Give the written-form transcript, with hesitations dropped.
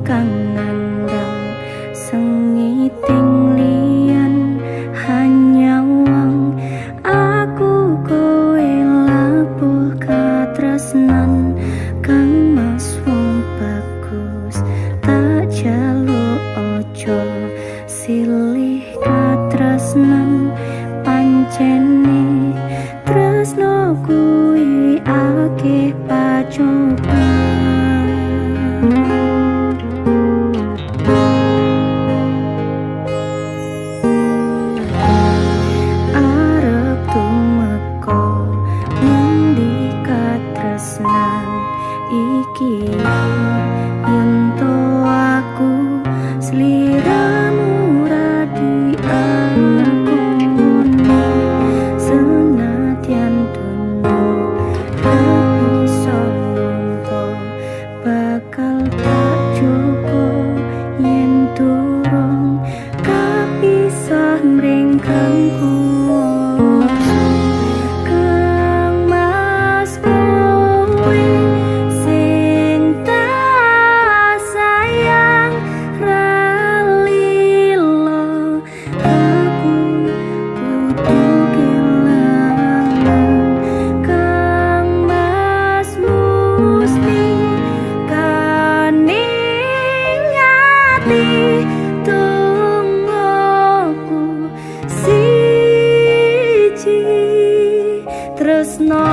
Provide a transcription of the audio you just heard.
kang nandang sengiting liyan hanya wang aku kowe labuh katresnan kang mas wong bagus tak jaluk ojo silih katresnan pancene tresno kuwi akeh pacoban. Arep tumeka ngendi katresnan iki yen to aku sliramu ra diakoni senadyan donya ra bisa nampa bakal tak cukup yen durung kapisah mring kang kuwasa. Kang Mas kowe sing tak sayang ra lila aku kudu kelangan. Kang Mas musti kaning ati tungguku siji tresno.